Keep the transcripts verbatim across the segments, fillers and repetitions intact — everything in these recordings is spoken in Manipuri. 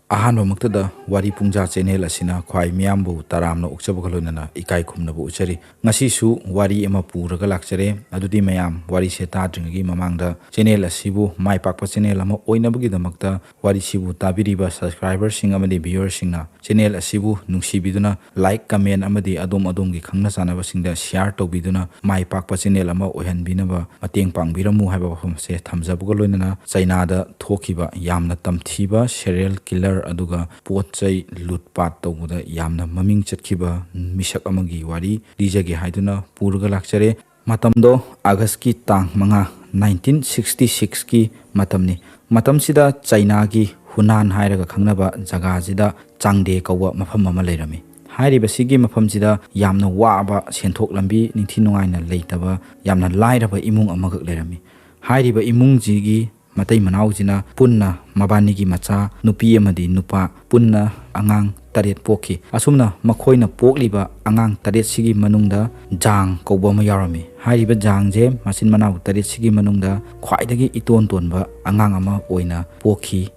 ꯑꯍꯥꯟꯕꯃꯛꯇꯗ ꯋꯥꯔꯤ ꯄꯨꯡꯖꯥ ꯆꯦꯅꯦꯜ ꯑꯁꯤꯅ ꯈ꯭ꯋꯥꯏ ꯃꯤꯌꯥꯝꯕꯨ ꯇꯔꯥꯝꯅ ꯑꯣꯛꯆꯕꯒ ꯂꯣꯏꯅꯅ ꯏꯀꯥꯏ ꯈꯨꯝꯅꯕ ꯎꯠꯆꯔꯤ꯫ ꯉꯁꯤꯁꯨ ꯋꯥꯔꯤ ꯑꯃ ꯄꯨꯔꯒ ꯂꯥꯛꯆꯔꯦ꯫ ꯑꯗꯨꯗꯤ ꯃꯌꯥꯝ ꯋꯥꯔꯤꯁꯦ ꯇꯥꯗ꯭ꯔꯤꯉꯩꯒꯤ ꯃꯃꯥꯡꯗ ꯆꯦꯅꯦꯜ ꯑꯁꯤꯕꯨ ꯃꯥꯏ ꯄꯥꯛꯄ ꯆꯦꯅꯦꯜ ꯑꯃ ꯑꯣꯏꯅꯕꯒꯤꯗꯃꯛꯇ ꯋꯥꯔꯤꯁꯤꯕꯨ ꯇꯥꯕꯤꯔꯤꯕ subscriberꯁꯤꯡ ꯑꯃꯗꯤ viewerꯁꯤꯡꯅ ꯆꯦꯅꯦꯜ ꯑꯁꯤꯕꯨ ꯅꯨꯡꯁꯤꯕꯤꯗꯨꯅ like, comment ꯑꯃꯗꯤ ꯑꯗꯣꯝ ꯑꯗꯣꯝꯒꯤ ꯈꯪꯅ ꯆꯥꯟꯅꯕꯁꯤꯡꯗ share ꯇꯧꯕꯤꯗꯨꯅ ꯃꯥꯏ ꯄꯥꯛꯄ ꯆꯦꯅꯦꯜ ꯑꯃ ꯑꯣꯏꯍꯟꯕꯤꯅꯕ ꯃꯇꯦꯡ ꯄꯥꯡꯕꯤꯔꯝꯃꯨ ꯍꯥꯏꯕ ꯋꯥꯐꯝꯁꯦ ꯊꯝꯖꯕꯒ ꯂꯣꯏꯅꯅ ꯆꯩꯅꯥꯗ ꯊꯣꯛꯈꯤꯕ ꯌꯥꯝꯅ ꯇꯝꯊꯤꯕ serial killer ꯑꯗꯨꯒ ꯄꯣꯠ ꯆꯩ ꯂꯨꯠꯄꯥꯠ ꯇꯧꯕꯗ ꯌꯥꯝꯅ ꯃꯃꯤꯡ ꯆꯠꯈꯤꯕ ꯃꯤꯁꯛ ꯑꯃꯒꯤ ꯋꯥꯔꯤ ꯂꯤꯖꯒꯦ ꯍꯥꯏꯗꯨꯅ ꯄꯨꯔꯒ ꯂꯥꯛꯆꯔꯦ꯫ ꯃꯇꯝꯗꯣ Augustꯀꯤ ꯇꯥꯡ ꯃꯉꯥ, nineteen sixty sixꯀꯤ ꯃꯇꯝꯅꯤ꯫ ꯃꯇꯝꯁꯤꯗ ꯆꯩꯅꯥꯒꯤ ꯍꯨꯅꯥꯟ ꯍꯥꯏꯔꯒ ꯈꯪꯅꯕ ꯖꯒꯥꯁꯤꯗ ꯆꯥꯡꯗꯦ ꯀꯧꯕ ꯃꯐꯝ ꯑꯃ ꯂꯩꯔꯝꯃꯤ꯫ ꯍꯥꯏꯔꯤꯕꯁꯤꯒꯤ ꯃꯐꯝꯁꯤꯗ ꯌꯥꯝꯅ ꯋꯥꯕ, ꯁꯦꯟꯊꯣꯛ ꯂꯝꯕꯤ ꯅꯤꯡꯊꯤ ꯅꯨꯡꯉꯥꯏꯅ ꯂꯩꯇꯕ, ꯌꯥꯝꯅ ꯂꯥꯏꯔꯕ ꯏꯃꯨꯡ ꯑꯃꯈꯛ ꯂꯩꯔꯝꯃꯤ꯫ ꯍꯥꯏꯔꯤꯕ ꯏꯃꯨꯡꯁꯤꯒꯤ ꯃꯇꯩ ꯃꯅꯥꯎꯁꯤꯅ ꯄꯨꯟꯅ ꯃꯕꯥꯅꯤꯒꯤ ꯃꯆꯥ ꯅꯨꯄꯤ ꯑꯃꯗꯤ ꯅꯨꯄꯥ ꯄꯨꯟꯅ ꯑꯉꯥꯡ ꯇꯔꯦꯠ ꯄꯣꯛꯈꯤ꯫ ꯑꯁꯨꯝꯅ ꯃꯈꯣꯏꯅ ꯄꯣꯛꯂꯤꯕ ꯑꯉꯥꯡ ꯇꯔꯦꯠꯁꯤꯒꯤ ꯃꯅꯨꯡꯗ ꯖꯥꯡ ꯀꯧꯕ ꯑꯃ ꯌꯥꯎꯔꯝꯃꯤ꯫ ꯍꯥꯏꯔꯤꯕ ꯖꯥꯡꯁꯦ ꯃꯆꯤꯟ ꯃꯅꯥꯎ ꯇꯔꯦꯠꯁꯤꯒꯤ ꯃꯅꯨꯡꯗ ꯈ꯭ꯋꯥꯏꯗꯒꯤ ꯏꯇꯣꯟ ꯇꯣꯟꯕ ꯑꯉꯥꯡ ꯑꯃ ꯑꯣꯏꯅ ꯄꯣꯛꯈꯤ꯫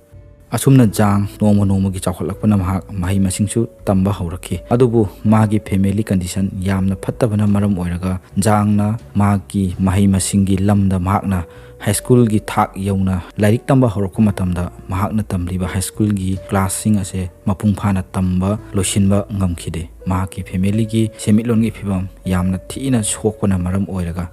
ꯑꯁꯨꯝꯅ ꯖꯥꯡ ꯅꯣꯡꯃ ꯅꯣꯡꯃꯒꯤ ꯆꯥꯎꯈꯠꯂꯛꯄꯅ ꯃꯍꯥꯛ ꯃꯍꯩ ꯃꯁꯤꯡꯁꯨ ꯇꯝꯕ ꯍꯧꯔꯛꯈꯤ꯫ ꯑꯗꯨꯕꯨ ꯃꯥꯒꯤ family condition ꯌꯥꯝꯅ ꯐꯠꯇꯕꯅ ꯃꯔꯝ ꯑꯣꯏꯔꯒ ꯖꯥꯡꯅ ꯃꯥꯒꯤ ꯃꯍꯩ ꯃꯁꯤꯡꯒꯤ ꯂꯝꯗ ꯃꯍꯥꯛꯅ high schoolꯒꯤ ꯊꯥꯛ ꯌꯧꯅ ꯂꯥꯏꯔꯤꯛ ꯇꯝꯕ ꯍꯧꯔꯛꯄ ꯃꯇꯝꯗ ꯃꯍꯥꯛꯅ ꯇꯝꯂꯤꯕ high schoolꯒꯤ classꯁꯤꯡ ꯑꯁꯦ ꯃꯄꯨꯡ ꯐꯥꯅ ꯇꯝꯕ ꯂꯣꯏꯁꯤꯟꯕ ꯉꯝꯈꯤꯗꯦ꯫ ꯃꯍꯥꯛꯀꯤ familyꯒꯤ ꯁꯦꯟꯃꯤꯠꯂꯣꯟꯒꯤ ꯐꯤꯕꯝ ꯌꯥꯝꯅ ꯊꯤꯅ ꯁꯣꯛꯄꯅ ꯃꯔꯝ ꯑꯣꯏꯔꯒ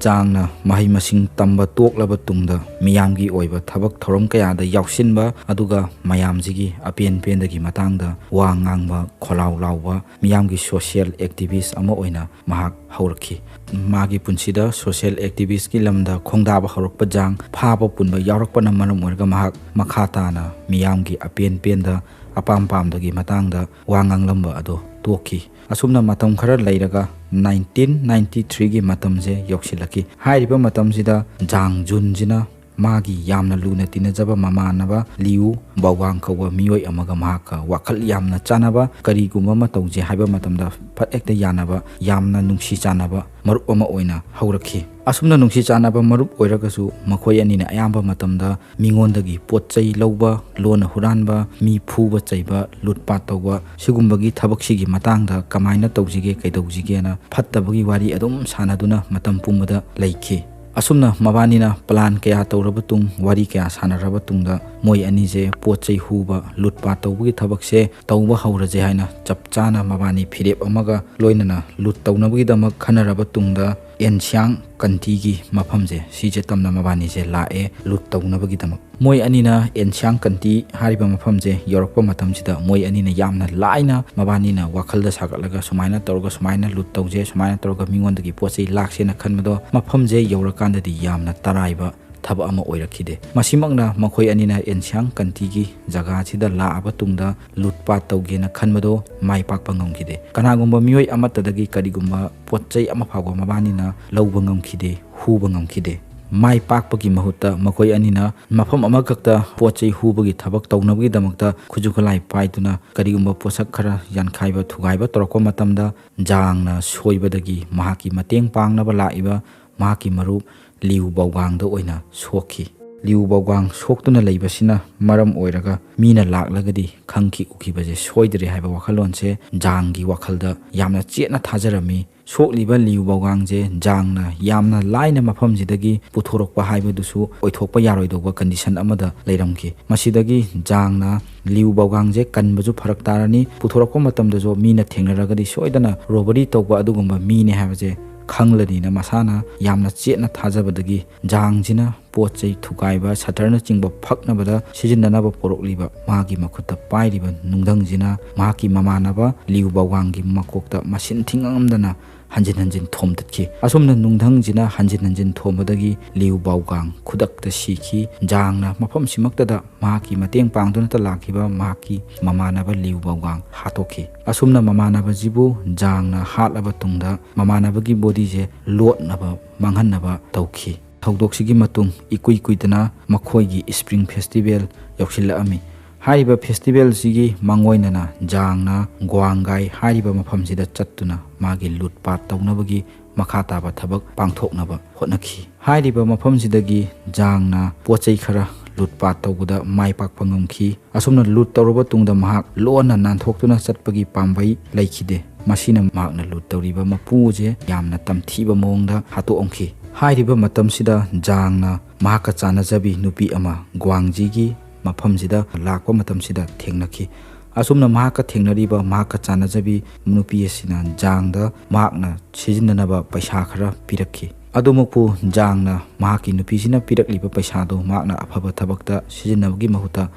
ꯖꯥꯡꯅ ꯃꯍꯩ ꯃꯁꯤꯡ ꯇꯝꯕ ꯇꯣꯛꯂꯕ ꯇꯨꯡꯗ ꯃꯤꯌꯥꯝꯒꯤ ꯑꯣꯏꯕ ꯊꯕꯛ ꯊꯧꯔꯝ ꯀꯌꯥꯗ ꯌꯥꯎꯁꯤꯟꯕ, ꯑꯗꯨꯒ ꯃꯌꯥꯝꯁꯤꯒꯤ ꯑꯄꯦꯟ ꯄꯦꯟꯗꯒꯤ ꯃꯇꯥꯡꯗ ꯋꯥ ꯉꯥꯡꯕ, ꯈꯣꯜꯂꯥꯎ ꯂꯥꯎꯕ, ꯃꯤꯌꯥꯝꯒꯤ social activist ꯑꯃ ꯑꯣꯏꯅ ꯃꯍꯥꯛ ꯍꯧꯔꯛꯈꯤ꯫ ꯃꯥꯒꯤ ꯄꯨꯟꯁꯤꯗ social activistꯀꯤ ꯂꯝꯗ ꯈꯣꯡꯗꯥꯕ ꯍꯧꯔꯛꯄ ꯖꯥꯡ ꯐꯥꯕ ꯄꯨꯟꯕ ꯌꯥꯎꯔꯛꯄꯅ ꯃꯔꯝ ꯑꯣꯏꯔꯒ ꯃꯍꯥꯛ ꯃꯈꯥ ꯇꯥꯅ ꯃꯤꯌꯥꯝꯒꯤ ꯑꯄꯦꯟ ꯄꯦꯟꯗ, ꯑꯄꯥꯝ ꯄꯥꯝꯗꯒꯤ ꯃꯇꯥꯡꯗ ꯋꯥ ꯉꯥꯡꯂꯝꯕ ꯑꯗꯣ ꯇꯣꯛꯈꯤ꯫ ꯑꯁꯨꯝꯅ ꯃꯇꯝ ꯈꯔ ꯂꯩꯔꯒ nineteen ninety threeꯒꯤ ꯃꯇꯝꯁꯦ ꯌꯧꯁꯤꯜꯂꯛꯈꯤ꯫ ꯍꯥꯏꯔꯤꯕ ꯃꯇꯝꯁꯤꯗ ꯖꯥꯡ ꯖꯨꯟꯁꯤꯅ ꯃꯥꯒꯤ ꯌꯥꯝꯅ ꯂꯨꯅ ꯇꯤꯟꯅꯖꯕ ꯃꯃꯥꯟꯅꯕ ꯂꯤꯌꯨ ꯕꯥꯎꯒꯥꯡ ꯀꯧꯕ ꯃꯤꯑꯣꯏ ꯑꯃꯒ ꯃꯍꯥꯛꯀ ꯋꯥꯈꯜ ꯌꯥꯝꯅ ꯆꯥꯟꯅꯕ, ꯀꯔꯤꯒꯨꯝꯕ ꯑꯃ ꯇꯧꯁꯦ ꯍꯥꯏꯕ ꯃꯇꯝꯗ ꯐꯠ ꯍꯦꯛꯇ ꯌꯥꯅꯕ, ꯌꯥꯝꯅ ꯅꯨꯡꯁꯤ ꯆꯥꯟꯅꯕ ꯃꯔꯨꯞ ꯑꯃ ꯑꯣꯏꯅ ꯍꯧꯔꯛꯈꯤ꯫ ꯑꯁꯨꯝꯅ ꯅꯨꯡꯁꯤ ꯆꯥꯟꯅꯕ ꯃꯔꯨꯞ ꯑꯣꯏꯔꯒꯁꯨ ꯃꯈꯣꯏ ꯑꯅꯤꯅ ꯑꯌꯥꯝꯕ ꯃꯇꯝꯗ ꯃꯤꯉꯣꯟꯗꯒꯤ ꯄꯣꯠ ꯆꯩ ꯂꯧꯕ, ꯂꯣꯟꯅ ꯍꯨꯔꯥꯟꯕ, ꯃꯤ ꯐꯨꯕ ꯆꯩꯕ, ꯂꯨꯠꯄꯥꯠ ꯇꯧꯕ, ꯁꯤꯒꯨꯝꯕꯒꯤ ꯊꯕꯛꯁꯤꯒꯤ ꯃꯇꯥꯡꯗ ꯀꯃꯥꯏꯅ ꯇꯧꯁꯤꯒꯦ, ꯀꯩꯗꯧꯁꯤꯒꯦꯅ ꯐꯠꯇꯕꯒꯤ ꯋꯥꯔꯤ ꯑꯗꯨꯝ ꯁꯥꯟꯅꯗꯨꯅ ꯃꯇꯝ ꯄꯨꯝꯕꯗ ꯂꯩꯈꯤ꯫ ꯑꯁꯨꯝꯅ ꯃꯕꯥꯅꯤꯅ plan ꯀꯌꯥ ꯇꯧꯔꯕ ꯇꯨꯡ, ꯋꯥꯔꯤ ꯀꯌꯥ ꯁꯥꯟꯅꯔꯕ ꯇꯨꯡꯗ ꯃꯣꯏ ꯑꯅꯤꯁꯦ ꯄꯣꯠ ꯆꯩ ꯍꯨꯕ, ꯂꯨꯠꯄꯥꯠ ꯇꯧꯕꯒꯤ ꯊꯕꯛꯁꯦ ꯇꯧꯕ ꯍꯧꯔꯁꯦ ꯍꯥꯏꯅ ꯆꯞ ꯆꯥꯅ ꯃꯕꯥꯅꯤ ꯐꯤꯔꯦꯞ ꯑꯃꯒ ꯂꯣꯏꯅꯅ ꯂꯨꯠ ꯇꯧꯅꯕꯒꯤꯗꯃꯛ ꯈꯟꯅꯔꯕ ꯇꯨꯡꯗ ꯑꯦꯟꯁꯤꯌꯥꯡ ꯀꯟꯇꯤꯒꯤ ꯃꯐꯝꯁꯦ, ꯁꯤꯁꯦ ꯇꯝꯅ ꯃꯕꯥꯅꯤꯁꯦ ꯂꯥꯛꯑꯦ ꯂꯨꯠ ꯇꯧꯅꯕꯒꯤꯗꯃꯛ꯫ ꯃꯣꯏ ꯑꯅꯤꯅ ꯑꯦꯟꯁꯤꯌꯥꯡ ꯀꯟꯇꯤ ꯍꯥꯏꯔꯤꯕ ꯃꯐꯝꯁꯦ ꯌꯧꯔꯛꯄ ꯃꯇꯝꯁꯤꯗ ꯃꯣꯏ ꯑꯅꯤꯅ ꯌꯥꯝꯅ ꯂꯥꯏꯅ ꯃꯕꯥꯅꯤꯅ ꯋꯥꯈꯜꯗ ꯁꯥꯒꯠꯂꯒ ꯁꯨꯃꯥꯏꯅ ꯇꯧꯔꯒ ꯁꯨꯃꯥꯏꯅ ꯂꯨꯠ ꯇꯧꯁꯦ, ꯁꯨꯃꯥꯏꯅ ꯇꯧꯔꯒ ꯃꯤꯉꯣꯟꯗꯒꯤ ꯄꯣꯠ ꯆꯩ ꯂꯥꯛꯁꯦꯅ ꯈꯟꯕꯗꯣ ꯃꯐꯝꯁꯦ ꯌꯧꯔꯀꯥꯟꯗꯗꯤ ꯌꯥꯝꯅ ꯇꯔꯥꯏꯕ ꯊꯕꯛ ꯑꯃ ꯑꯣꯏꯔꯛꯈꯤꯗꯦ꯫ ꯃꯁꯤꯃꯛꯅ ꯃꯈꯣꯏ ꯑꯅꯤꯅ ꯑꯦꯟꯁꯤꯌꯥꯡ ꯀꯟꯇꯤꯒꯤ ꯖꯒꯥꯁꯤꯗ ꯂꯥꯛꯑꯕ ꯇꯨꯡꯗ ꯂꯨꯠꯄꯥꯠ ꯇꯧꯒꯦꯅ ꯈꯟꯕꯗꯣ ꯃꯥꯏ ꯄꯥꯛꯄ ꯉꯝꯈꯤꯗꯦ꯫ ꯀꯅꯥꯒꯨꯝꯕ ꯃꯤꯑꯣꯏ ꯑꯃꯠꯇꯗꯒꯤ ꯀꯔꯤꯒꯨꯝꯕ ꯄꯣꯠ ꯆꯩ ꯑꯃ ꯐꯥꯎꯕ ꯃꯕꯥꯅꯤꯅ ꯂꯧꯕ ꯉꯝꯈꯤꯗꯦ, ꯍꯨꯕ ꯉꯝꯈꯤꯗꯦ꯫ ꯃꯥꯏ ꯄꯥꯛꯄꯒꯤ ꯃꯍꯨꯠꯇ ꯃꯈꯣꯏ ꯑꯅꯤꯅ ꯃꯐꯝ ꯑꯃꯈꯛꯇ ꯄꯣꯠ ꯆꯩ ꯍꯨꯕꯒꯤ ꯊꯕꯛ ꯇꯧꯅꯕꯒꯤꯗꯃꯛꯇ ꯈꯨꯠꯁꯨ ꯈꯨꯠꯂꯥꯏ ꯄꯥꯏꯗꯨꯅ ꯀꯔꯤꯒꯨꯝꯕ ꯄꯣꯠꯁꯛ ꯈꯔ ꯌꯥꯟꯈꯥꯏꯕ ꯊꯨꯒꯥꯏꯕ ꯇꯧꯔꯛꯄ ꯃꯇꯝꯗ ꯖꯥꯡꯅ ꯁꯣꯏꯕꯗꯒꯤ ꯃꯍꯥꯛꯀꯤ ꯃꯇꯦꯡ ꯄꯥꯡꯅꯕ ꯂꯥꯛꯏꯕ ꯃꯍꯥꯛꯀꯤ ꯃꯔꯨꯞ ꯂꯤꯎ ꯕꯥꯎꯒꯥꯡꯗ ꯑꯣꯏꯅ ꯁꯣꯛꯈꯤ꯫ ꯂꯤꯎ ꯕꯥꯎꯒꯥꯡ ꯁꯣꯛꯇꯨꯅ ꯂꯩꯕꯁꯤꯅ ꯃꯔꯝ ꯑꯣꯏꯔꯒ ꯃꯤꯅ ꯂꯥꯛꯂꯒꯗꯤ ꯈꯪꯈꯤ ꯎꯈꯤꯕꯁꯦ ꯁꯣꯏꯗ꯭ꯔꯦ ꯍꯥꯏꯕ ꯋꯥꯈꯜꯂꯣꯟꯁꯦ ꯖꯥꯡꯒꯤ ꯋꯥꯈꯜꯗ ꯌꯥꯝꯅ ꯆꯦꯠꯅ ꯊꯥꯖꯔꯝꯃꯤ꯫ ꯁꯣꯛꯂꯤꯕ ꯂꯤꯎ ꯕꯥꯎꯒꯥꯡꯁꯦ ꯖꯥꯡꯅ ꯌꯥꯝꯅ ꯂꯥꯏꯅ ꯃꯐꯝꯁꯤꯗꯒꯤ ꯄꯨꯊꯣꯔꯛꯄ ꯍꯥꯏꯕꯗꯨꯁꯨ ꯑꯣꯏꯊꯣꯛꯄ ꯌꯥꯔꯣꯏꯗꯧꯕ condition ꯑꯃꯗ ꯂꯩꯔꯝꯈꯤ꯫ ꯃꯁꯤꯗꯒꯤ ꯖꯥꯡꯅ ꯂꯤꯎ ꯕꯥꯎꯒꯥꯡꯁꯦ ꯀꯟꯕꯁꯨ ꯐꯔꯛ ꯇꯥꯔꯅꯤ, ꯄꯨꯊꯣꯔꯛꯄ ꯃꯇꯝꯗꯁꯨ ꯃꯤꯅ ꯊꯦꯡꯅꯔꯒꯗꯤ ꯁꯣꯏꯗꯅ robbery ꯇꯧꯕ ꯑꯗꯨꯒꯨꯝꯕ ꯃꯤꯅꯦ ꯍꯥꯏꯕꯁꯦ ꯈꯪꯂꯅꯤꯅ ꯃꯁꯥꯅ ꯌꯥꯝꯅ ꯆꯦꯠꯅ ꯊꯥꯖꯕꯗꯒꯤ ꯖꯥꯡꯁꯤꯅ ꯄꯣꯠ ꯆꯩ ꯊꯨꯒꯥꯏꯕ, shutter ꯅꯆꯤꯡꯕ ꯐꯛꯅꯕꯗ ꯁꯤꯖꯤꯟꯅꯅꯕ ꯄꯣꯔꯛꯂꯤꯕ ꯃꯥꯒꯤ ꯃꯈꯨꯠꯇ ꯄꯥꯏꯔꯤꯕ ꯅꯨꯡꯙꯪꯁꯤꯅ ꯃꯍꯥꯛꯀꯤ ꯃꯃꯥꯟꯅꯕ ꯂꯤꯎ ꯕꯥꯎꯒꯥꯡꯒꯤ ꯃꯀꯣꯛꯇ ꯃꯁꯤꯡ ꯊꯤꯉꯝꯗꯅ ꯍꯟꯖꯤꯟ ꯍꯟꯖꯤꯟ ꯊꯣꯝꯗꯠꯈꯤ꯫ ꯑꯁꯨꯝꯅ ꯅꯨꯡꯙꯪꯁꯤꯅ ꯍꯟꯖꯤꯟ ꯍꯟꯖꯤꯟ ꯊꯣꯝꯕꯗꯒꯤ ꯂꯤꯎ ꯕꯥꯎꯒꯥꯡ ꯈꯨꯗꯛꯇ ꯁꯤꯈꯤ꯫ ꯖꯥꯡꯅ ꯃꯐꯝꯁꯤꯃꯛꯇꯗ ꯃꯍꯥꯛꯀꯤ ꯃꯇꯦꯡ ꯄꯥꯡꯗꯨꯅꯇ ꯂꯥꯛꯈꯤꯕ ꯃꯍꯥꯛꯀꯤ ꯃꯃꯥꯟꯅꯕ ꯂꯤꯎ ꯕꯥꯎꯒꯥꯡ ꯍꯥꯠꯇꯣꯛꯈꯤ꯫ ꯑꯁꯨꯝꯅ ꯃꯃꯥꯟꯅꯕꯁꯤꯕꯨ ꯖꯥꯡꯅ ꯍꯥꯠꯂꯕ ꯇꯨꯡꯗ ꯃꯃꯥꯟꯅꯕꯒꯤ bodyꯁꯦ ꯂꯣꯠꯅꯕ ꯃꯥꯡꯍꯟꯅꯕ ꯇꯧꯈꯤ꯫ ꯊꯧꯗꯣꯛꯁꯤꯒꯤ ꯃꯇꯨꯡ ꯏꯀꯨꯏ ꯀꯨꯏꯗꯅ ꯃꯈꯣꯏꯒꯤ Spring Festival ꯌꯧꯁꯤꯜꯂꯛꯑꯝꯃꯤ꯫ ꯍꯥꯏꯔꯤꯕ festivalꯁꯤꯒꯤ ꯃꯥꯡꯑꯣꯏꯅꯅ ꯖꯥꯡꯅ ꯒ꯭ꯋꯥꯡꯒꯥꯏ ꯍꯥꯏꯔꯤꯕ ꯃꯐꯝꯁꯤꯗ ꯆꯠꯇꯨꯅ ꯃꯥꯒꯤ ꯂꯨꯠꯄꯥꯠ ꯇꯧꯅꯕꯒꯤ ꯃꯈꯥ ꯇꯥꯕ ꯊꯕꯛ ꯄꯥꯡꯊꯣꯛꯅꯕ ꯍꯣꯠꯅꯈꯤ꯫ ꯍꯥꯏꯔꯤꯕ ꯃꯐꯝꯁꯤꯗꯒꯤ ꯖꯥꯡꯅ ꯄꯣꯠ ꯆꯩ ꯈꯔ ꯂꯨꯠꯄꯥꯠ ꯇꯧꯕꯗ ꯃꯥꯏ ꯄꯥꯛꯄ ꯉꯝꯈꯤ꯫ ꯑꯁꯨꯝꯅ ꯂꯨꯠ ꯇꯧꯔꯕ ꯇꯨꯡꯗ ꯃꯍꯥꯛ ꯂꯣꯟꯅ ꯅꯥꯟꯊꯣꯛꯇꯨꯅ ꯆꯠꯄꯒꯤ ꯄꯥꯝꯕꯩ ꯂꯩꯈꯤꯗꯦ꯫ ꯃꯁꯤꯅ ꯃꯍꯥꯛꯅ ꯂꯨꯠ ꯇꯧꯔꯤꯕ ꯃꯄꯨꯁꯦ ꯌꯥꯝꯅ ꯇꯝꯊꯤꯕ ꯃꯑꯣꯡꯗ ꯍꯥꯠꯇꯣꯛꯑꯝꯈꯤ꯫ ꯍꯥꯏꯔꯤꯕ ꯃꯇꯝꯁꯤꯗ ꯖꯥꯡꯅ ꯃꯍꯥꯛꯀ ꯆꯥꯟꯅꯖꯕꯤ ꯅꯨꯄꯤ ꯑꯃ ꯒ꯭ꯋꯥꯡꯖꯤꯒꯤ ꯃꯐꯝꯁꯤꯗ ꯂꯥꯛꯄ ꯃꯇꯝꯁꯤꯗ ꯊꯦꯡꯅꯈꯤ꯫ ꯑꯁꯨꯝꯅ ꯃꯍꯥꯛꯀ ꯊꯦꯡꯅꯔꯤꯕ ꯃꯍꯥꯛꯀ ꯆꯥꯟꯅꯖꯕꯤ ꯅꯨꯄꯤ ꯑꯁꯤꯅ ꯖꯥꯡꯗ ꯃꯍꯥꯛꯅ ꯁꯤꯖꯤꯟꯅꯅꯕ ꯄꯩꯁꯥ ꯈꯔ ꯄꯤꯔꯛꯈꯤ꯫ ꯑꯗꯨꯃꯛꯄꯨ ꯖꯥꯡꯅ ꯃꯍꯥꯛꯀꯤ ꯅꯨꯄꯤꯁꯤꯅ ꯄꯤꯔꯛꯂꯤꯕ ꯄꯩꯁꯥꯗꯨ ꯃꯍꯥꯛꯅ ꯑꯐꯕ ꯊꯕꯛꯇ ꯁꯤꯖꯤꯟꯅꯕꯒꯤ ꯃꯍꯨꯠꯇ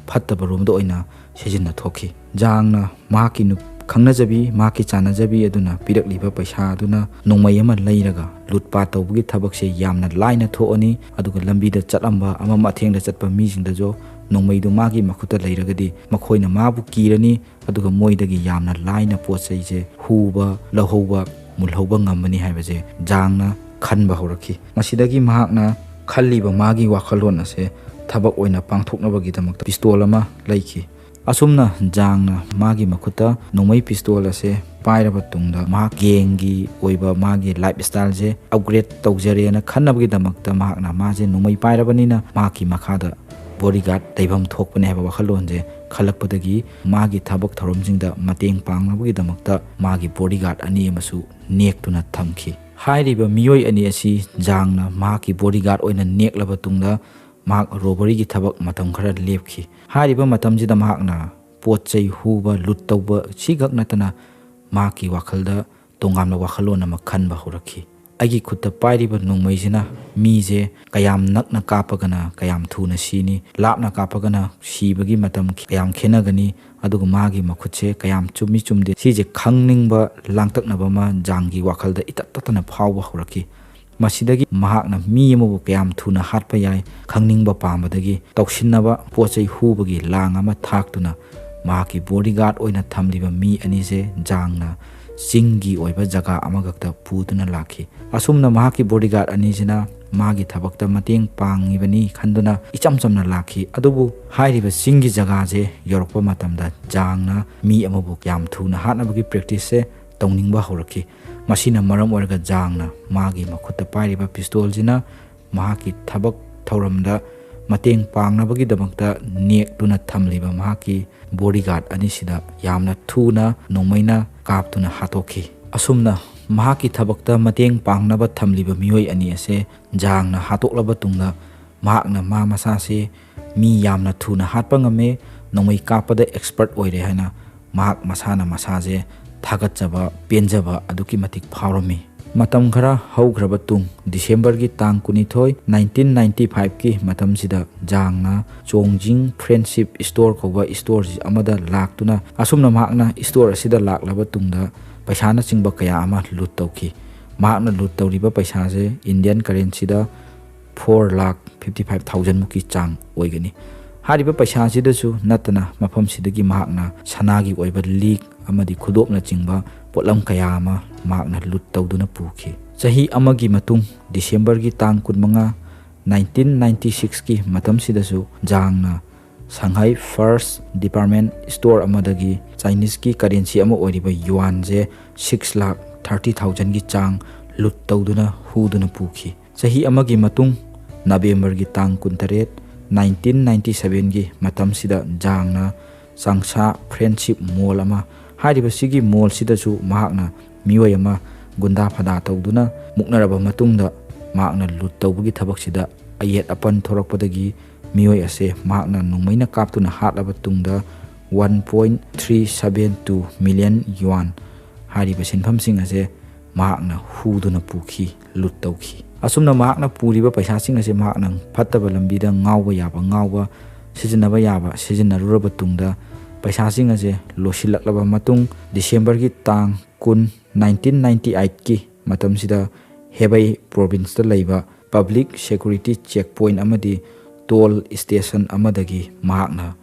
ꯐꯠꯇꯕ ꯔꯣꯝꯗ ꯑꯣꯏꯅ ꯁꯤꯖꯤꯟꯅ ꯊꯣꯛꯈꯤ꯫ ꯖꯥꯡꯅ ꯃꯍꯥꯛꯀꯤ ꯅꯨ-, ꯈꯪꯅꯖꯕꯤ, ꯃꯍꯥꯛꯀꯤ ꯆꯥꯟꯅꯖꯕꯤ ꯑꯗꯨꯅ ꯄꯤꯔꯛꯂꯤꯕ ꯄꯩꯁꯥ ꯑꯗꯨꯅ ꯅꯣꯡꯃꯩ ꯑꯃ ꯂꯩꯔꯒ ꯂꯨꯠꯄꯥꯠ ꯇꯧꯕꯒꯤ ꯊꯕꯛꯁꯦ ꯌꯥꯝꯅ ꯂꯥꯏꯅ ꯊꯣꯛꯑꯅꯤ꯫ ꯑꯗꯨꯒ ꯂꯝꯕꯤꯗ ꯆꯠꯂꯝꯕ ꯑꯃ ꯑꯃ ꯑꯊꯦꯡꯗ ꯆꯠꯄ ꯃꯤꯁꯤꯡꯗꯁꯨ ꯅꯣꯡꯃꯩꯗꯨ ꯃꯥꯒꯤ ꯃꯈꯨꯠꯇ ꯂꯩꯔꯒꯗꯤ ꯃꯈꯣꯏꯅ ꯃꯥꯕꯨ ꯀꯤꯔꯅꯤ꯫ ꯑꯗꯨꯒ ꯃꯣꯏꯗꯒꯤ ꯌꯥꯝꯅ ꯂꯥꯏꯅ ꯄꯣꯠ ꯆꯩꯁꯦ ꯍꯨꯕ, ꯂꯧꯍꯧꯕ, ꯃꯨꯜꯍꯧꯕ ꯉꯝꯃꯅꯤ ꯍꯥꯏꯕꯁꯦ ꯖꯥꯡꯅ ꯈꯟꯕ ꯍꯧꯔꯛꯈꯤ꯫ ꯃꯁꯤꯗꯒꯤ ꯃꯍꯥꯛꯅ ꯈꯜꯂꯤꯕ ꯃꯥꯒꯤ ꯋꯥꯈꯜꯂꯣꯟ ꯑꯁꯦ ꯊꯕꯛ ꯑꯣꯏꯅ ꯄꯥꯡꯊꯣꯛꯅꯕꯒꯤꯗꯃꯛꯇ pistol ꯑꯃ ꯂꯩꯈꯤ꯫ ꯑꯁꯨꯝꯅ ꯖꯥꯡꯅ ꯃꯥꯒꯤ ꯃꯈꯨꯠꯇ ꯅꯣꯡꯃꯩ pistol ꯑꯁꯦ ꯄꯥꯏꯔꯕ ꯇꯨꯡꯗ ꯃꯍꯥꯛ gangꯒꯤ ꯑꯣꯏꯕ ꯃꯥꯒꯤ lifestyleꯁꯦ upgrade ꯇꯧꯖꯔꯦꯅ ꯈꯟꯅꯕꯒꯤꯗꯃꯛꯇ ꯃꯍꯥꯛꯅ ꯃꯥꯁꯦ ꯅꯣꯡꯃꯩ ꯄꯥꯏꯔꯕꯅꯤꯅ ꯃꯍꯥꯛꯀꯤ ꯃꯈꯥꯗ bodyguard ꯂꯩꯐꯝ ꯊꯣꯛꯄꯅꯦ ꯍꯥꯏꯕ ꯋꯥꯈꯜꯂꯣꯟꯁꯦ ꯈꯜꯂꯛꯄꯗꯒꯤ ꯃꯥꯒꯤ ꯊꯕꯛ ꯊꯧꯔꯝꯁꯤꯡꯗ ꯃꯇꯦꯡ ꯄꯥꯡꯅꯕꯒꯤꯗꯃꯛꯇ ꯃꯥꯒꯤ bodyguard ꯑꯅꯤ ꯑꯃꯁꯨ ꯅꯦꯛꯇꯨꯅ ꯊꯝꯈꯤ꯫ ꯍꯥꯏꯔꯤꯕ ꯃꯤꯑꯣꯏ ꯑꯅꯤ ꯑꯁꯤ ꯖꯥꯡꯅ ꯃꯍꯥꯛꯀꯤ bodyguard ꯑꯣꯏꯅ ꯅꯦꯛꯂꯕ ꯇꯨꯡꯗ ꯃꯍꯥꯛ robberyꯒꯤ ꯊꯕꯛ ꯃꯇꯝ ꯈꯔ ꯂꯦꯞꯈꯤ꯫ ꯍꯥꯏꯔꯤꯕ ꯃꯇꯝꯁꯤꯗ ꯃꯍꯥꯛꯅ ꯄꯣꯠ ꯆꯩ ꯍꯨꯕ, ꯂꯨꯠ ꯇꯧꯕ ꯁꯤꯈꯛ ꯅꯠꯇꯅ ꯃꯍꯥꯛꯀꯤ ꯋꯥꯈꯜꯗ ꯇꯣꯉꯥꯟꯕ ꯋꯥꯈꯜꯂꯣꯟ ꯑꯃ ꯈꯟꯕ ꯍꯧꯔꯛꯈꯤ꯫ ꯑꯩꯒꯤ ꯈꯨꯠꯇ ꯄꯥꯏꯔꯤꯕ ꯅꯣꯡꯃꯩꯁꯤꯅ ꯃꯤꯁꯦ ꯀꯌꯥꯝ ꯅꯛꯅ ꯀꯥꯞꯄꯒꯅ ꯀꯌꯥꯝ ꯊꯨꯅ ꯁꯤꯅꯤ, ꯂꯥꯞꯅ ꯀꯥꯞꯄꯒꯅ ꯁꯤꯕꯒꯤ ꯃꯇꯝ ꯀꯌꯥꯝ ꯈꯦꯠꯅꯒꯅꯤ, ꯑꯗꯨꯒ ꯃꯥꯒꯤ ꯃꯈꯨꯠꯁꯦ ꯀꯌꯥꯝ ꯆꯨꯝꯃꯤ ꯆꯨꯝꯗꯦ, ꯁꯤꯁꯦ ꯈꯪꯅꯤꯡꯕ ꯂꯥꯡꯇꯛꯅꯕ ꯑꯃ ꯖꯥꯡꯒꯤ ꯋꯥꯈꯜꯗ ꯏꯇꯠ ꯇꯠꯇꯅ ꯐꯥꯎꯕ ꯍꯧꯔꯛꯈꯤ꯫ ꯃꯁꯤꯗꯒꯤ ꯃꯍꯥꯛꯅ ꯃꯤ ꯑꯃꯕꯨ ꯀꯌꯥꯝ ꯊꯨꯅ ꯍꯥꯠꯄ ꯌꯥꯏ ꯈꯪꯅꯤꯡꯕ ꯄꯥꯝꯕꯗꯒꯤ ꯇꯧꯁꯤꯟꯅꯕ ꯄꯣꯠ ꯆꯩ ꯍꯨꯕꯒꯤ ꯂꯥꯡ ꯑꯃ ꯊꯥꯛꯇꯨꯅ ꯃꯍꯥꯛꯀꯤ bodyguard ꯑꯣꯏꯅ ꯊꯝꯂꯤꯕ ꯃꯤ ꯑꯅꯤꯁꯦ ꯖꯥꯡꯅ ꯆꯤꯡꯒꯤ ꯑꯣꯏꯕ ꯖꯒꯥ ꯑꯃꯈꯛꯇ ꯄꯨꯗꯨꯅ ꯂꯥꯛꯈꯤ꯫ ꯑꯁꯨꯝꯅ ꯃꯍꯥꯛꯀꯤ ꯕꯣꯗꯤꯒꯥꯔꯗ ꯑꯅꯤꯁꯤꯅ ꯃꯥꯒꯤ ꯊꯕꯛꯇ ꯃꯇꯦꯡ ꯄꯥꯡꯉꯤꯕꯅꯤ ꯈꯟꯗꯨꯅ ꯏꯆꯝ ꯆꯝꯅ ꯂꯥꯛꯈꯤ꯫ ꯑꯗꯨꯕꯨ ꯍꯥꯏꯔꯤꯕ ꯆꯤꯡꯒꯤ ꯖꯒꯥꯁꯦ ꯌꯧꯔꯛꯄ ꯃꯇꯝꯗ ꯖꯥꯡꯅ ꯃꯤ ꯑꯃꯕꯨ ꯌꯥꯝ ꯊꯨꯅ ꯍꯥꯠꯅꯕꯒꯤ ꯄ꯭ꯔꯦꯛꯇꯤꯁꯁꯦ ꯇꯧꯅꯤꯡꯕ ꯍꯧꯔꯛꯈꯤ꯫ ꯃꯁꯤꯅ ꯃꯔꯝ ꯑꯣꯏꯔꯒ ꯖꯥꯡꯅ ꯃꯥꯒꯤ ꯃꯈꯨꯠꯇ ꯄꯥꯏꯔꯤꯕ ꯄꯤꯁꯇꯣꯜꯁꯤꯅ ꯃꯍꯥꯛꯀꯤ ꯊꯕꯛ ꯊꯧꯔꯝꯗ ꯃꯇꯦꯡ ꯄꯥꯡꯅꯕꯒꯤꯗꯃꯛꯇ ꯅꯦꯛꯇꯨꯅ ꯊꯝꯂꯤꯕ ꯃꯍꯥꯛꯀꯤ ꯕꯣꯗꯤꯒꯥꯔꯗ ꯑꯅꯤꯁꯤꯗ ꯌꯥꯝꯅ ꯊꯨꯅ ꯅꯣꯡꯃꯩꯅ ꯀꯥꯞꯇꯨꯅ ꯍꯥꯠꯇꯣꯛꯈꯤ꯫ ꯑꯁꯨꯝꯅ ꯃꯍꯥꯛꯀꯤ ꯊꯕꯛꯇ ꯃꯇꯦꯡ ꯄꯥꯡꯅꯕ ꯊꯝꯂꯤꯕ ꯃꯤꯑꯣꯏ ꯑꯅꯤ ꯑꯁꯦ ꯖꯥꯡꯅ ꯍꯥꯠꯇꯣꯛꯂꯕ ꯇꯨꯡꯗ, ꯃꯍꯥꯛꯅ ꯃꯥ ꯃꯁꯥꯁꯦ ꯃꯤ ꯌꯥꯝꯅ ꯊꯨꯅ ꯍꯥꯠꯄ ꯉꯝꯃꯦ, ꯅꯣꯡꯃꯩ ꯀꯥꯞꯄꯗ ꯑꯦꯛꯁꯄꯔꯠ ꯑꯣꯏꯔꯦ ꯍꯥꯏꯅ ꯃꯍꯥꯛ ꯃꯁꯥꯅ ꯃꯁꯥꯁꯦ ꯊꯥꯒꯠꯆꯕ ꯄꯦꯟꯖꯕ ꯑꯗꯨꯛꯀꯤ ꯃꯇꯤꯛ ꯐꯥꯎꯔꯝꯃꯤ꯫ ꯃꯇꯝ ꯈꯔ ꯍꯧꯈ꯭ꯔꯕ ꯇꯨꯡ, ꯗꯤꯁꯦꯝꯕꯔꯒꯤ ꯇꯥꯡ ꯀꯨꯟꯅꯤꯊꯣꯏ, ꯅꯥꯏꯟꯇꯤꯟ ꯅꯥꯏꯟꯇꯤ ꯐꯥꯏꯚꯀꯤ ꯃꯇꯝꯁꯤꯗ ꯖꯥꯡꯅ ꯆꯣꯡꯖꯤꯡ ꯐ꯭ꯔꯦꯟꯁꯤꯞ ꯁ꯭ꯇꯣꯔ ꯀꯧꯕ ꯁ꯭ꯇꯣꯔ ꯑꯃꯗ ꯂꯥꯛꯇꯨꯅ, ꯑꯁꯨꯝꯅ ꯃꯍꯥꯛꯅ ꯁ꯭ꯇꯣꯔ ꯑꯁꯤꯗ ꯂꯥꯛꯂꯕ ꯇꯨꯡꯗ ꯄꯩꯁꯥꯅꯆꯤꯡꯕ ꯀꯌꯥ ꯑꯃ ꯂꯨꯠ ꯇꯧꯈꯤ꯫ ꯃꯍꯥꯛꯅ ꯂꯨꯠ ꯇꯧꯔꯤꯕ ꯄꯩꯁꯥꯁꯦ ꯏꯟꯗꯤꯌꯟ ꯀꯔꯦꯟꯁꯤꯗ ꯐꯣꯔ ꯂꯥꯈ ꯐꯤꯐꯇꯤ ꯐꯥꯏꯚ ꯊꯥꯎꯖꯟꯃꯨꯛꯀꯤ ꯆꯥꯡ ꯑꯣꯏꯒꯅꯤ꯫ ꯍꯥꯏꯔꯤꯕ ꯄꯩꯁꯥꯁꯤꯗꯁꯨ ꯅꯠꯇꯅ ꯃꯐꯝꯁꯤꯗꯒꯤ ꯃꯍꯥꯛꯅ ꯁꯅꯥꯒꯤ ꯑꯣꯏꯕ ꯂꯤꯛ ꯑꯃꯗꯤ ꯈꯨꯗꯣꯞꯅꯆꯤꯡꯕ ꯄꯣꯠꯂꯝ ꯀꯌꯥ ꯑꯃ ꯃꯍꯥꯛꯅ ꯂꯨꯠ ꯇꯧꯗꯨꯅ ꯄꯨꯈꯤ꯫ ꯆꯍꯤ ꯑꯃꯒꯤ ꯃꯇꯨꯡ, ꯗꯤꯁꯦꯝꯕꯔꯒꯤ ꯇꯥꯡ ꯀꯨꯟꯃꯉꯥ, ꯅꯥꯏꯟꯇꯤꯟ ꯅꯥꯏꯟꯇꯤ ꯁꯤꯛꯁꯀꯤ ꯃꯇꯝꯁꯤꯗꯁꯨ ꯖꯥꯡꯅ ꯁꯪꯍꯥꯏ ꯐꯥꯔꯁ ꯗꯤꯄꯥꯔꯠꯃꯦꯟ ꯁ꯭ꯇꯣꯔ ꯑꯃꯗꯒꯤ ꯆꯥꯏꯅꯤꯁꯀꯤ ꯀꯔꯦꯟꯁꯤ ꯑꯃ ꯑꯣꯏꯔꯤꯕ ꯌꯨꯑꯥꯟꯁꯦ ꯁꯤꯛꯁ ꯂꯥꯈ ꯊꯥꯔꯇꯤ ꯊꯥꯎꯖꯟꯒꯤ ꯆꯥꯡ ꯂꯨꯠ ꯇꯧꯗꯨꯅ ꯍꯨꯗꯨꯅ ꯄꯨꯈꯤ꯫ ꯆꯍꯤ ꯑꯃꯒꯤ ꯃꯇꯨꯡ, ꯅꯕꯦꯝꯕꯔꯒꯤ ꯇꯥꯡ ꯀꯨꯟꯇꯔꯦꯠ, ꯅꯥꯏꯟꯇꯤꯟ ꯅꯥꯏꯟꯇꯤ ꯁꯚꯦꯟꯒꯤ ꯃꯇꯝꯁꯤꯗ ꯖꯥꯡꯅ ꯆꯥꯡꯁꯥ ꯐ꯭ꯔꯦꯟꯁꯤꯞ ꯃꯣꯜ ꯑꯃ, ꯍꯥꯏꯔꯤꯕꯁꯤꯒꯤ ꯃꯣꯜꯁꯤꯗꯁꯨ ꯃꯍꯥꯛꯅ ꯃꯤꯑꯣꯏ ꯑꯃ ꯒꯨꯟꯗꯥ ꯐꯗꯥ ꯇꯧꯗꯨꯅ ꯃꯨꯛꯅꯔꯕ ꯃꯇꯨꯡꯗ ꯃꯍꯥꯛꯅ ꯂꯨꯠ ꯇꯧꯕꯒꯤ ꯊꯕꯛꯁꯤꯗ ꯑꯌꯦꯠ ꯑꯄꯟ ꯊꯣꯔꯛꯄꯗꯒꯤ ꯃꯤꯑꯣꯏ ꯑꯁꯦ ꯃꯍꯥꯛꯅ ꯅꯣꯡꯃꯩꯅ ꯀꯥꯞꯇꯨꯅ ꯍꯥꯠꯂꯕ ꯇꯨꯡꯗ one point three seven two million yuan ꯍꯥꯏꯔꯤꯕ ꯁꯦꯟꯐꯝꯁꯤꯡ ꯑꯁꯦ ꯃꯍꯥꯛꯅ ꯍꯨꯗꯨꯅ ꯄꯨꯈꯤ, ꯂꯨꯠ ꯇꯧꯈꯤ꯫ ꯑꯁꯨꯝꯅ ꯃꯍꯥꯛꯅ ꯄꯨꯔꯤꯕ ꯄꯩꯁꯥꯁꯤꯡ ꯑꯁꯦ ꯃꯍꯥꯛꯅ ꯐꯠꯇꯕ ꯂꯝꯕꯤꯗ ꯉꯥꯎꯕ ꯌꯥꯕ ꯉꯥꯎꯕ, ꯁꯤꯖꯤꯟꯅꯕ ꯌꯥꯕ ꯁꯤꯖꯤꯟꯅꯔꯨꯔꯕ ꯇꯨꯡꯗ ꯄꯩꯁꯥꯁꯤꯡ ꯑꯁꯦ ꯂꯣꯏꯁꯤꯜꯂꯛꯂꯕ ꯃꯇꯨꯡ ꯗꯤꯁꯦꯝꯕꯔꯒꯤ ꯇꯥꯡ ꯀꯨꯟ, ꯅꯥꯏꯟꯇꯤꯟ ꯅꯥꯏꯟꯇꯤ ꯑꯩꯠꯀꯤ ꯃꯇꯝꯁꯤꯗ ꯍꯦꯕꯩ ꯄ꯭ꯔꯣꯚꯤꯟꯁꯇ ꯂꯩꯕ ꯄꯕ꯭ꯂꯤꯛ ꯁꯦꯀ꯭ꯌꯨꯔꯤꯇꯤ ꯆꯦꯛ ꯄꯣꯏꯟ ꯑꯃꯗꯤ ꯇꯣꯜ ꯁ꯭ꯇꯦꯁꯟ ꯑꯃꯗꯒꯤ ꯃꯍꯥꯛꯅ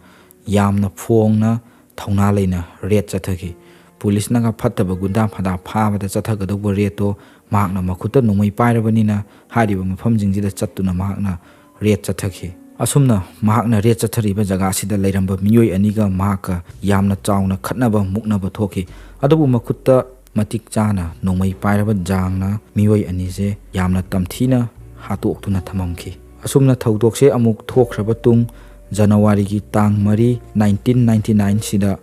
ꯌꯥꯝꯅ ꯐꯣꯡꯅ ꯊꯧꯅꯥ ꯂꯩꯅ ꯔꯦꯗ ꯆꯠꯊꯈꯤ꯫ ꯄꯨꯂꯤꯁꯅꯒ ꯐꯠꯇꯕ ꯒꯨꯟꯗꯥ ꯐꯗꯥ ꯐꯥꯕꯗ ꯆꯠꯊꯒꯗꯧꯕ ꯔꯦꯠꯇꯣ ꯃꯍꯥꯛꯅ ꯃꯈꯨꯠꯇ ꯅꯣꯡꯃꯩ ꯄꯥꯏꯔꯕꯅꯤꯅ ꯍꯥꯏꯔꯤꯕ ꯃꯐꯝꯁꯤꯡꯁꯤꯗ ꯆꯠꯇꯨꯅ ꯃꯍꯥꯛꯅ ꯔꯦꯠ ꯆꯠꯊꯈꯤ꯫ ꯑꯁꯨꯝꯅ ꯃꯍꯥꯛꯅ ꯔꯦꯠ ꯆꯠꯊꯔꯤꯕ ꯖꯒꯥ ꯑꯁꯤꯗ ꯂꯩꯔꯝꯕ ꯃꯤꯑꯣꯏ ꯑꯅꯤꯒ ꯃꯍꯥꯛꯀ ꯌꯥꯝꯅ ꯆꯥꯎꯅ ꯈꯠꯅꯕ ꯃꯨꯛꯅꯕ ꯊꯣꯛꯈꯤ꯫ ꯑꯗꯨꯕꯨ ꯃꯈꯨꯠꯇ ꯃꯇꯤꯛ ꯆꯥꯅ ꯅꯣꯡꯃꯩ ꯄꯥꯏꯔꯕ ꯖꯥꯡꯅ ꯃꯤꯑꯣꯏ ꯑꯅꯤꯁꯦ ꯌꯥꯝꯅ ꯇꯝꯊꯤꯅ ꯍꯥꯠꯇꯣꯛꯇꯨꯅ ꯊꯝꯃꯝꯈꯤ꯫ ꯑꯁꯨꯝꯅ ꯊꯧꯗꯣꯛꯁꯦ ꯑꯃꯨꯛ ꯊꯣꯛꯈ꯭ꯔꯕ ꯇꯨꯡ ꯖꯅꯋꯥꯔꯤꯒꯤ ꯇꯥꯡ ꯃꯔꯤ, ꯅꯥꯏꯟꯇꯤꯟ ꯅꯥꯏꯟꯇꯤ ꯅꯥꯏꯟꯁꯤꯗ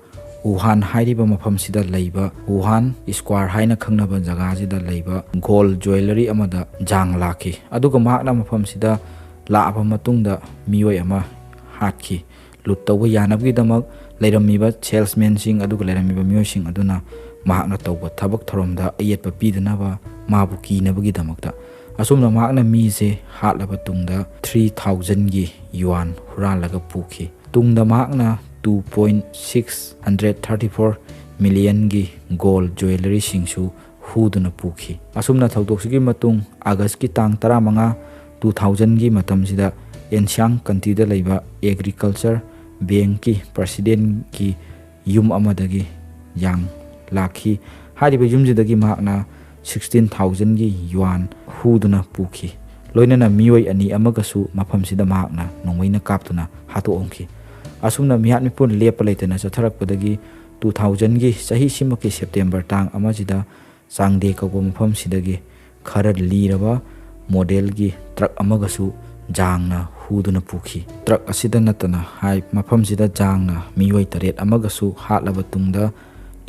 ꯋꯨꯍꯥꯟ ꯍꯥꯏꯔꯤꯕ ꯃꯐꯝꯁꯤꯗ ꯂꯩꯕ, ꯋꯨꯍꯥꯟ ꯁ꯭ꯀ꯭ꯋꯥꯔ ꯍꯥꯏꯅ ꯈꯪꯅꯕ ꯖꯒꯥꯁꯤꯗ ꯂꯩꯕ ꯒꯣꯜ ꯖ꯭ꯋꯦꯂꯔꯤ ꯑꯃꯗ ꯖꯥꯡ ꯂꯥꯛꯈꯤ꯫ ꯑꯗꯨꯒ ꯃꯍꯥꯛꯅ ꯃꯐꯝꯁꯤꯗ ꯂꯥꯛꯑꯕ ꯃꯇꯨꯡꯗ ꯃꯤꯑꯣꯏ ꯑꯃ ꯍꯥꯠꯈꯤ꯫ ꯂꯨꯠ ꯇꯧꯕ ꯌꯥꯅꯕꯒꯤꯗꯃꯛ ꯂꯩꯔꯝꯃꯤꯕ ꯁꯦꯜꯁꯃꯦꯟꯁꯤꯡ ꯑꯗꯨꯒ ꯂꯩꯔꯝꯃꯤꯕ ꯃꯤꯑꯣꯏꯁꯤꯡ ꯑꯗꯨꯅ ꯃꯍꯥꯛꯅ ꯇꯧꯕ ꯊꯕꯛ ꯊꯧꯔꯝꯗ ꯑꯌꯦꯠꯄ ꯄꯤꯗꯅꯕ ꯃꯥꯕꯨ ꯀꯤꯅꯕꯒꯤꯗꯃꯛꯇ꯫ ꯑꯁꯨꯝꯅ ꯃꯍꯥꯛꯅ ꯃꯤꯁꯦ ꯍꯥꯠꯂꯕ ꯇꯨꯡꯗ ꯊ꯭ꯔꯤ ꯊꯥꯎꯖꯟꯒꯤ ꯌꯨꯋꯥꯟ ꯍꯨꯔꯥꯜꯂꯒ ꯄꯨꯈꯤ꯫ ꯇꯨꯡꯗ ꯃꯍꯥꯛꯅ two point six hundred thirty four ꯃꯤꯂꯤꯌꯟꯒꯤ ꯒꯣꯜ ꯖ꯭ꯋꯦꯂꯔꯤꯁꯤꯡꯁꯨ ꯍꯨꯗꯨꯅ ꯄꯨꯈꯤ꯫ ꯑꯁꯨꯝꯅ ꯊꯧꯗꯣꯛꯁꯤꯒꯤ ꯃꯇꯨꯡ ꯑꯥꯒꯁꯀꯤ ꯇꯥꯡ ꯇꯔꯥꯃꯉꯥ, ꯇꯨ ꯊꯥꯎꯖꯟꯒꯤ ꯃꯇꯝꯁꯤꯗ ꯑꯦꯟꯁꯤꯌꯥꯡ ꯀꯟꯇ꯭ꯔꯤꯗ ꯂꯩꯕ ꯑꯦꯒ꯭ꯔꯤꯀꯜꯆꯔ ꯕꯦꯡꯀꯤ ꯄ꯭ꯔꯁꯤꯗꯦꯟꯒꯤ ꯌꯨꯝ ꯑꯃꯗꯒꯤ ꯌꯥꯡ ꯂꯥꯛꯈꯤ꯫ ꯍꯥꯏꯔꯤꯕ ꯌꯨꯝꯁꯤꯗꯒꯤ ꯃꯍꯥꯛꯅ ꯁꯤꯛꯁꯇꯤꯟ ꯊꯥꯎꯖꯟꯒꯤ ꯌꯨꯋꯥꯟ ꯍꯨꯗꯨꯅ ꯄꯨꯈꯤ꯫ ꯂꯣꯏꯅꯅ ꯃꯤꯑꯣꯏ ꯑꯅꯤ ꯑꯃꯒꯁꯨ ꯃꯐꯝꯁꯤꯗ ꯃꯍꯥꯛꯅ ꯅꯣꯡꯃꯩꯅ ꯀꯥꯞꯇꯨꯅ ꯍꯥꯠꯇꯣꯛꯂꯝꯈꯤ꯫ ꯑꯁꯨꯝꯅ ꯃꯤꯍꯥꯠ ꯃꯤꯄꯨꯟ ꯂꯦꯞꯄ ꯂꯩꯇꯅ ꯆꯠꯊꯔꯛꯄꯗꯒꯤ ꯇꯨ ꯊꯥꯎꯖꯟꯒꯤ ꯆꯍꯤꯁꯤꯃꯛꯀꯤ ꯁꯦꯞꯇꯦꯝꯕꯔ ꯇꯥꯡ ꯑꯃꯁꯤꯗ ꯆꯥꯡꯗꯦ ꯀꯧꯕ ꯃꯐꯝꯁꯤꯗꯒꯤ ꯈꯔ ꯂꯤꯔꯕ ꯃꯣꯗꯦꯜꯒꯤ ꯇ꯭ꯔꯛ ꯑꯃꯒꯁꯨ ꯖꯥꯡꯅ ꯍꯨꯗꯨꯅ ꯄꯨꯈꯤ꯫ ꯇ꯭ꯔꯛ ꯑꯁꯤꯗ ꯅꯠꯇꯅ ꯍꯥꯏ ꯃꯐꯝꯁꯤꯗ ꯖꯥꯡꯅ ꯃꯤꯑꯣꯏ ꯇꯔꯦꯠ ꯑꯃꯒꯁꯨ ꯍꯥꯠꯂꯕ ꯇꯨꯡꯗ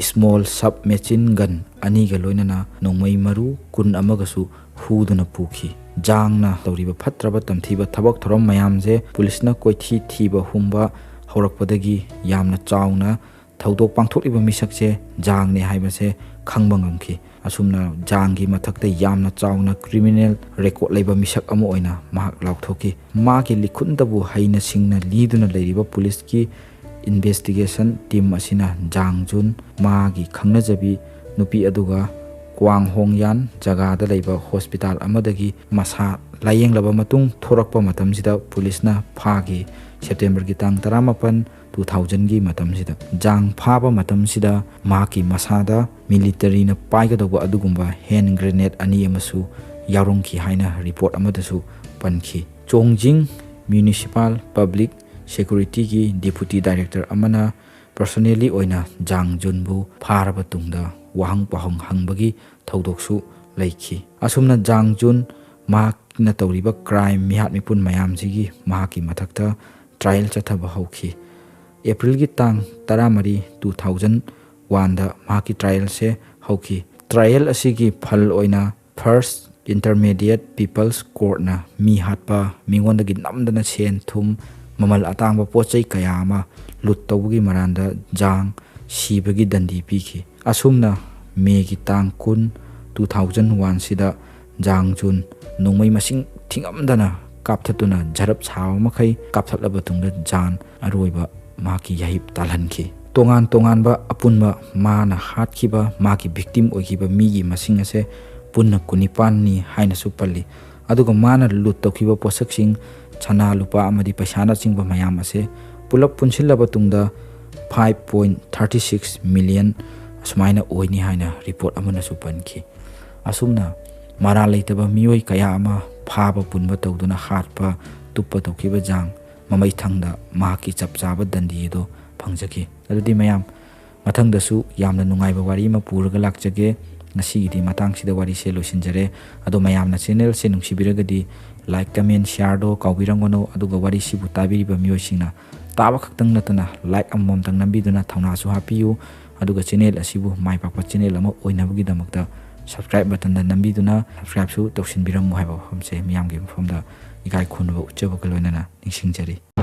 ꯁ꯭ꯃꯣꯜ ꯁꯕ ꯃꯦꯆꯤꯟ ꯒꯟ ꯑꯅꯤꯒ ꯂꯣꯏꯅꯅ ꯅꯣꯡꯃꯩ ꯃꯔꯨ ꯀꯨꯟ ꯑꯃꯒꯁꯨ ꯍꯨꯗꯨꯅ ꯄꯨꯈꯤ꯫ ꯖꯥꯡꯅ ꯇꯧꯔꯤꯕ ꯐꯠꯇ꯭ꯔꯕ ꯇꯝꯊꯤꯕ ꯊꯕꯛ ꯊꯧꯔꯝ ꯃꯌꯥꯝꯁꯦ ꯄꯨꯂꯤꯁꯅ ꯀꯣꯏꯊꯤ ꯊꯤꯕ ꯍꯨꯝꯕ ꯍꯧꯔꯛꯄꯗꯒꯤ ꯌꯥꯝꯅ ꯆꯥꯎꯅ ꯊꯧꯗꯣꯛ ꯄꯥꯡꯊꯣꯛꯂꯤꯕ ꯃꯤꯁꯛꯁꯦ ꯖꯥꯡꯅꯦ ꯍꯥꯏꯕꯁꯦ ꯈꯪꯕ ꯉꯝꯈꯤ꯫ ꯑꯁꯨꯝꯅ ꯖꯥꯡꯒꯤ ꯃꯊꯛꯇ ꯌꯥꯝꯅ ꯆꯥꯎꯅ ꯀ꯭ꯔꯤꯃꯤꯅꯦꯜ ꯔꯦꯀꯣꯔꯗ ꯂꯩꯕ ꯃꯤꯁꯛ ꯑꯃ ꯑꯣꯏꯅ ꯃꯍꯥꯛ ꯂꯥꯎꯊꯣꯛꯈꯤ꯫ ꯃꯥꯒꯤ ꯂꯤꯈꯨꯟꯗꯕꯨ ꯍꯩꯅ ꯁꯤꯡꯅ ꯂꯤꯗꯨꯅ ꯂꯩꯔꯤꯕ ꯄꯨꯂꯤꯁꯀꯤ ꯏꯟꯚꯦꯁꯇꯤꯒꯦꯁꯟ ꯇꯤꯝ ꯑꯁꯤꯅ ꯖꯥꯡ ꯖꯨꯟ, ꯃꯥꯒꯤ ꯈꯪꯅꯖꯕꯤ ꯅꯨꯄꯤ ꯑꯗꯨꯒ ꯀ꯭ꯋꯥꯡ ꯍꯣꯡ ꯌꯥꯟ ꯖꯒꯥꯗ ꯂꯩꯕ ꯍꯣꯁꯄꯤꯇꯥꯜ ꯑꯃꯗꯒꯤ ꯃꯁꯥ ꯂꯥꯌꯦꯡꯂꯕ ꯃꯇꯨꯡ ꯊꯣꯔꯛꯄ ꯃꯇꯝꯁꯤꯗ ꯄꯨꯂꯤꯁꯅ ꯐꯥꯈꯤ꯫ ꯁꯦꯞꯇꯦꯝꯕꯔꯒꯤ ꯇꯥꯡ ꯇꯔꯥꯃꯥꯄꯟ, ꯇꯨ ꯊꯥꯎꯖꯟꯒꯤ ꯃꯇꯝꯁꯤꯗ꯫ ꯖꯥꯡ ꯐꯥꯕ ꯃꯇꯝꯁꯤꯗ ꯃꯍꯥꯛꯀꯤ ꯃꯁꯥꯗ ꯃꯤꯂꯤꯇꯔꯤꯅ ꯄꯥꯏꯒꯗꯧꯕ ꯑꯗꯨꯒꯨꯝꯕ ꯍꯦꯟ ꯒ꯭ꯔꯦꯅꯦꯗ ꯑꯅꯤ ꯑꯃꯁꯨ ꯌꯥꯎꯔꯝꯈꯤ ꯍꯥꯏꯅ ꯔꯤꯄꯣꯔꯠ ꯑꯃꯗꯁꯨ ꯄꯟꯈꯤ꯫ ꯆꯣꯡꯖꯤꯡ ꯃ꯭ꯌꯨꯅꯤꯁꯤꯄꯥꯜ ꯄꯕ꯭ꯂꯤꯛ ꯁꯦꯀ꯭ꯌꯨꯔꯤꯇꯤꯒꯤ ꯗꯤꯄꯨꯇꯤ ꯗꯥꯏꯔꯦꯛꯇꯔ ꯑꯃꯅ ꯄꯔꯁꯣꯅꯦꯜꯂꯤ ꯑꯣꯏꯅ ꯖꯥꯡ ꯖꯨꯟꯕꯨ ꯐꯥꯔꯕ ꯇꯨꯡꯗ ꯋꯥꯍꯪ ꯄꯥꯎꯍꯪ ꯍꯪꯕꯒꯤ ꯊꯧꯗꯣꯛꯁꯨ ꯂꯩꯈꯤ꯫ ꯑꯁꯨꯝꯅ ꯖꯥꯡ ꯖꯨꯟ ꯃꯍꯥꯛꯅ ꯇꯧꯔꯤꯕ ꯀ꯭ꯔꯥꯏꯝ, ꯃꯤꯍꯥꯠ ꯃꯤꯄꯨꯟ ꯃꯌꯥꯝꯁꯤꯒꯤ ꯃꯍꯥꯛꯀꯤ ꯃꯊꯛꯇ ꯇ꯭ꯔꯥꯏꯌꯦꯜ ꯆꯠꯊꯕ ꯍꯧꯈꯤ꯫ ꯑꯦꯄ꯭ꯔꯤꯜꯒꯤ ꯇꯥꯡ ꯇꯔꯥꯃꯔꯤ, ꯇꯨ ꯊꯥꯎꯖꯟ ꯋꯥꯟꯗ ꯃꯍꯥꯛꯀꯤ ꯇ꯭ꯔꯥꯏꯌꯦꯜꯁꯦ ꯍꯧꯈꯤ꯫ ꯇ꯭ꯔꯥꯏꯌꯦꯜ ꯑꯁꯤꯒꯤ ꯐꯜ ꯑꯣꯏꯅ ꯐꯥꯔꯁ ꯏꯟꯇꯔꯃꯦꯗꯤꯌꯦꯠ ꯄꯤꯄꯜꯁ ꯀꯣꯔꯠꯅ ꯃꯤ ꯍꯥꯠꯄ, ꯃꯤꯉꯣꯟꯗꯒꯤ ꯅꯝꯗꯅ ꯁꯦꯟ ꯊꯨꯝ, ꯃꯃꯜ ꯑꯇꯥꯡꯕ ꯄꯣꯠ ꯆꯩ ꯀꯌꯥ ꯑꯃ ꯂꯨꯠ ꯇꯧꯕꯒꯤ ꯃꯔꯥꯟꯗ ꯖꯥꯡ ꯁꯤꯕꯒꯤ ꯗꯟꯗꯤ ꯄꯤꯈꯤ꯫ ꯑꯁꯨꯝꯅ ꯃꯦꯒꯤ ꯇꯥꯡ ꯀꯨꯟ, ꯇꯨ ꯊꯥꯎꯖꯟ ꯋꯥꯟꯁꯤꯗ ꯖꯥꯡ ꯖꯨꯟ ꯅꯣꯡꯃꯩ ꯃꯁꯤꯡ ꯊꯤꯉꯝꯗꯅ ꯀꯥꯞꯊꯠꯇꯨꯅ ꯖꯔꯞ ꯁꯥꯕ ꯃꯈꯩ ꯀꯥꯞꯊꯠꯂꯕ ꯇꯨꯡꯗ ꯖꯥꯟ ꯑꯔꯣꯏꯕ ꯃꯍꯥꯛꯀꯤ ꯌꯥꯍꯤꯞ ꯇꯥꯜꯍꯟꯈꯤ꯫ ꯇꯣꯉꯥꯟ ꯇꯣꯉꯥꯟꯕ ꯑꯄꯨꯟꯕ ꯃꯥꯅ ꯍꯥꯠꯈꯤꯕ, ꯃꯥꯒꯤ ꯚꯤꯛꯇꯤꯝ ꯑꯣꯏꯈꯤꯕ ꯃꯤꯒꯤ ꯃꯁꯤꯡ ꯑꯁꯦ ꯄꯨꯟꯅ ꯀꯨꯟꯅꯤꯄꯥꯟꯅꯤ ꯍꯥꯏꯅꯁꯨ ꯄꯜꯂꯤ꯫ ꯑꯗꯨꯒ ꯃꯥꯅ ꯂꯨꯠ ꯇꯧꯈꯤꯕ ꯄꯣꯠꯁꯛꯁꯤꯡ, ꯁꯅꯥ ꯂꯨꯄꯥ ꯑꯃꯗꯤ ꯄꯩꯁꯥꯅꯆꯤꯡꯕ ꯃꯌꯥꯝ ꯑꯁꯦ ꯄꯨꯂꯞ ꯄꯨꯟꯁꯤꯜꯂꯕ ꯇꯨꯡꯗ five point thirty six million ꯑꯁꯨꯃꯥꯏꯅ ꯑꯣꯏꯅꯤ ꯍꯥꯏꯅ ꯔꯤꯄꯣꯔꯠ ꯑꯃꯅꯁꯨ ꯄꯟꯈꯤ꯫ ꯑꯁꯨꯝꯅ ꯃꯔꯥꯜ ꯂꯩꯇꯕ ꯃꯤꯑꯣꯏ ꯀꯌꯥ ꯑꯃ ꯐꯥꯕ ꯄꯨꯟꯕ ꯇꯧꯗꯨꯅ ꯍꯥꯠꯄ, ꯇꯨꯞꯄ ꯇꯧꯈꯤꯕ ꯖꯥꯡ ꯃꯃꯩꯊꯪꯗ ꯃꯍꯥꯛꯀꯤ ꯆꯞ ꯆꯥꯕ ꯗꯟꯗꯤ ꯑꯗꯨ ꯐꯪꯖꯈꯤ꯫ ꯑꯗꯨꯗꯤ ꯃꯌꯥꯝ, ꯃꯊꯪꯗꯁꯨ ꯌꯥꯝꯅ ꯅꯨꯡꯉꯥꯏꯕ ꯋꯥꯔꯤ ꯑꯃ ꯄꯨꯔꯒ ꯂꯥꯛꯆꯒꯦ꯫ ꯉꯁꯤꯒꯤꯗꯤ ꯃꯇꯥꯡꯁꯤꯗ ꯋꯥꯔꯤꯁꯦ ꯂꯣꯏꯁꯤꯟꯖꯔꯦ꯫ ꯑꯗꯣ ꯃꯌꯥꯝꯅ ꯆꯦꯅꯦꯜꯁꯦ ꯅꯨꯡꯁꯤꯕꯤꯔꯒꯗꯤ ꯂꯥꯏꯛ, ꯀꯃꯦꯟ, ꯁꯤꯌꯥꯔꯗꯣ ꯀꯥꯎꯕꯤꯔꯝꯒꯅꯨ꯫ ꯑꯗꯨꯒ ꯋꯥꯔꯤꯁꯤꯕꯨ ꯇꯥꯕꯤꯔꯤꯕ ꯃꯤꯑꯣꯏꯁꯤꯡꯅ ꯇꯥꯕ ꯈꯛꯇꯪ ꯅꯠꯇꯅ ꯂꯥꯏꯛ ꯑꯃꯃꯝꯇꯪ ꯅꯝꯕꯤꯗꯨꯅ ꯊꯧꯅꯥꯁꯨ ꯍꯥꯞꯄꯤꯌꯨ꯫ ꯑꯗꯨꯒ ꯆꯦꯅꯦꯜ ꯑꯁꯤꯕꯨ ꯃꯥꯏ ꯄꯥꯛꯄ ꯆꯦꯅꯦꯜ ꯑꯃ ꯑꯣꯏꯅꯕꯒꯤꯗꯃꯛꯇ ꯁꯕꯁꯀ꯭ꯔꯥꯏꯕ ꯕꯇꯟꯗ ꯅꯝꯕꯤꯗꯨꯅ ꯁꯕꯁꯀ꯭ꯔꯥꯏꯕꯁꯨ ꯇꯧꯁꯤꯟꯕꯤꯔꯝꯃꯨ ꯍꯥꯏꯕ ꯋꯥꯐꯝꯁꯦ ꯃꯤꯌꯥꯝꯒꯤ ꯃꯐꯝꯗ ꯏꯀꯥꯏ ꯈꯨꯝꯅꯕ ꯎꯠꯆꯕꯒ ꯂꯣꯏꯅꯅ ꯅꯤꯡꯁꯤꯡꯖꯔꯤ꯫